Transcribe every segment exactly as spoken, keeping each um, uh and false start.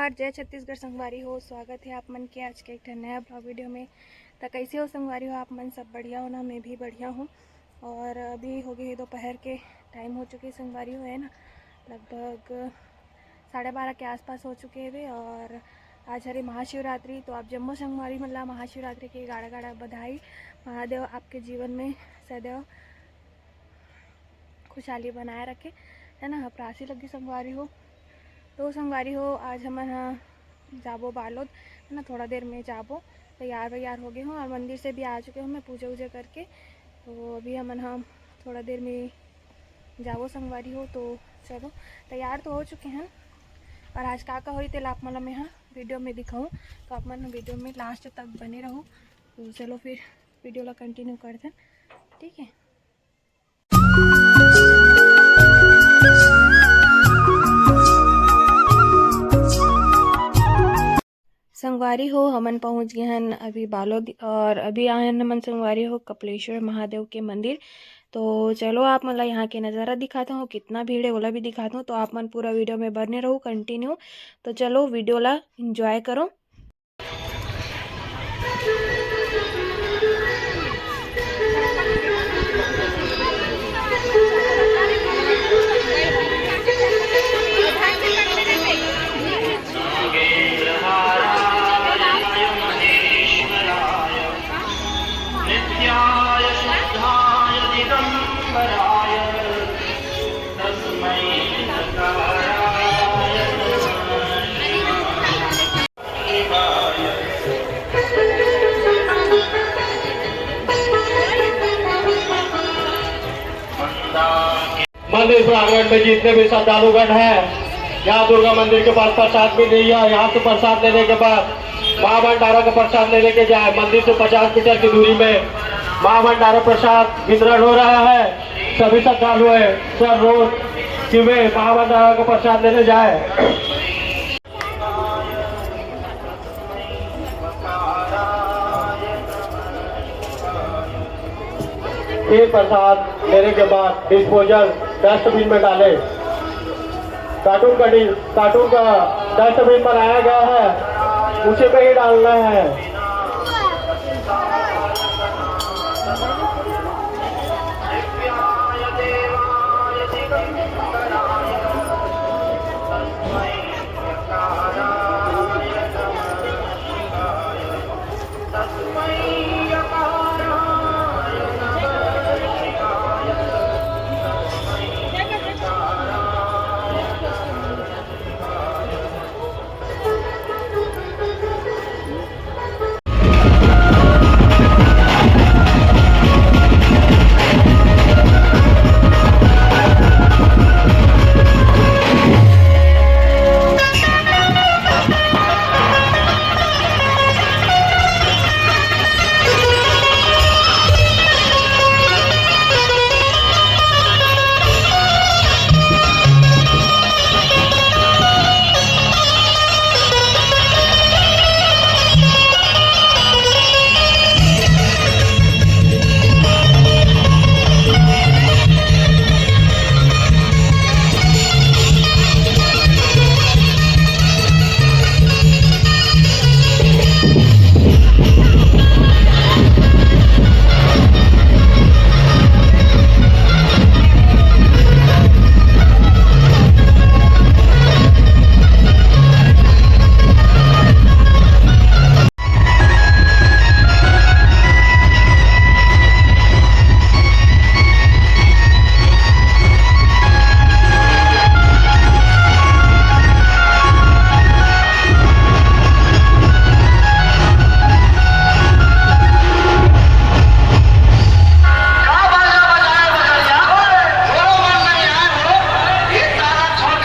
जय छत्तीसगढ़ संगवारी हो, स्वागत है आप मन के आज के एक ठन नया ब्लॉग वीडियो में। त कैसे हो संगवारी हो आप मन? सब बढ़िया हो ना? मैं भी बढ़िया हूँ। और अभी हो गए दोपहर के टाइम हो चुके संगवारी हो, है ना, लगभग साढ़े बारह के आसपास हो चुके हवे। और आज हरे महाशिवरात्रि, तो आप जम्मो संगवारी मन ला महाशिवरात्रि के गाड़ा गाड़ा बधाई। महादेव आपके जीवन में सदैव खुशहाली बनाए रखे, है ना। अब राशि लगी संगवारी हो, तो संगवारी हो आज हमन ह जाबो बालोद, है ना, थोड़ा देर में जाबो। तैयार वैयार हो गए हूँ और मंदिर से भी आ चुके हूँ मैं पूजा वूजा करके। तो अभी हमन ह थोड़ा देर में जाबो संगवारी हो। तो चलो, तैयार तो हो चुके हैं और आज का का होई तेला आप मन ला मैं ह वीडियो में दिखाऊँ। तो आप मन वीडियो में लास्ट तक बने रहो। तो चलो फिर वीडियो ला कंटिन्यू करते हैं, ठीक है। संगवारी हो, हमन पहुंच गए हन अभी बालोद और अभी आए हन हमन संगवारी हो कपिलेश्वर महादेव के मंदिर। तो चलो आप मन ला यहाँ के नज़ारा दिखाता हूँ, कितना भीड़ है ओला भी दिखाता हूँ। तो आप मन पूरा वीडियो में बने रहो कंटिन्यू। तो चलो वीडियो ला एंजॉय करो। मंदिर प्रांगण में जितने भी श्रद्धालुगण हैं, यहाँ दुर्गा मंदिर के पास प्रसाद भी नहीं है। यहाँ से प्रसाद लेने के बाद माँ भंडारा का प्रसाद लेने के जाए। मंदिर से पचास मीटर की दूरी में माँ भंडारा प्रसाद वितरण हो रहा है। सभी श्रद्धालु हैं, सब रोज कि वे माँ भंडारा का प्रसाद लेने जाए। ये प्रसाद लेने के बाद डिस्पोजल डस्टबिन में डालें। कार्टून का डि-, कार्टून का डस्टबिन बनाया गया है, उसी में ही डालना है।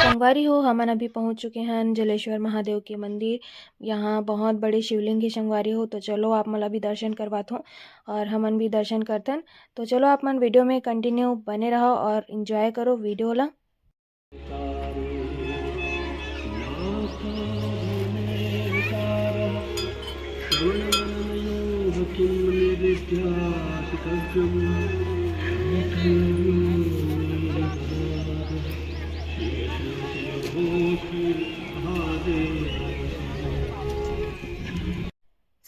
संगवारी हो, हमन अभी पहुंच चुके हन जलेश्वर महादेव के मंदिर। यहाँ बहुत बड़े शिवलिंग हे संगवारी हो, तो चलो आप मन ला भी दर्शन करवाथों और हमन भी दर्शन करथन। तो चलो आप मन वीडियो में कंटिन्यू बने रहो और एंजॉय करो वीडियो ला।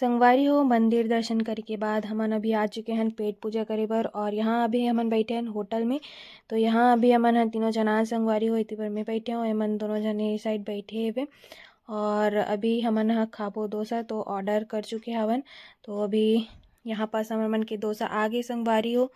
संगवारी हो, मंदिर दर्शन करे के बाद हमन अभी आ चुके हन पेट पूजा करे बर। और यहाँ अभी हमन बैठे हन होटल में। तो यहाँ अभी हमन ह तीनों जना संगवारी हो, एती बर मैं बैठे हूँ, एमन दोनों जने ए साइड बैठे हेबे। और अभी हमन ह खाबो डोसा, तो ऑर्डर कर चुके हवन। तो अभी यहाँ पास हमन मन के डोसा आ गे संगवारी हो।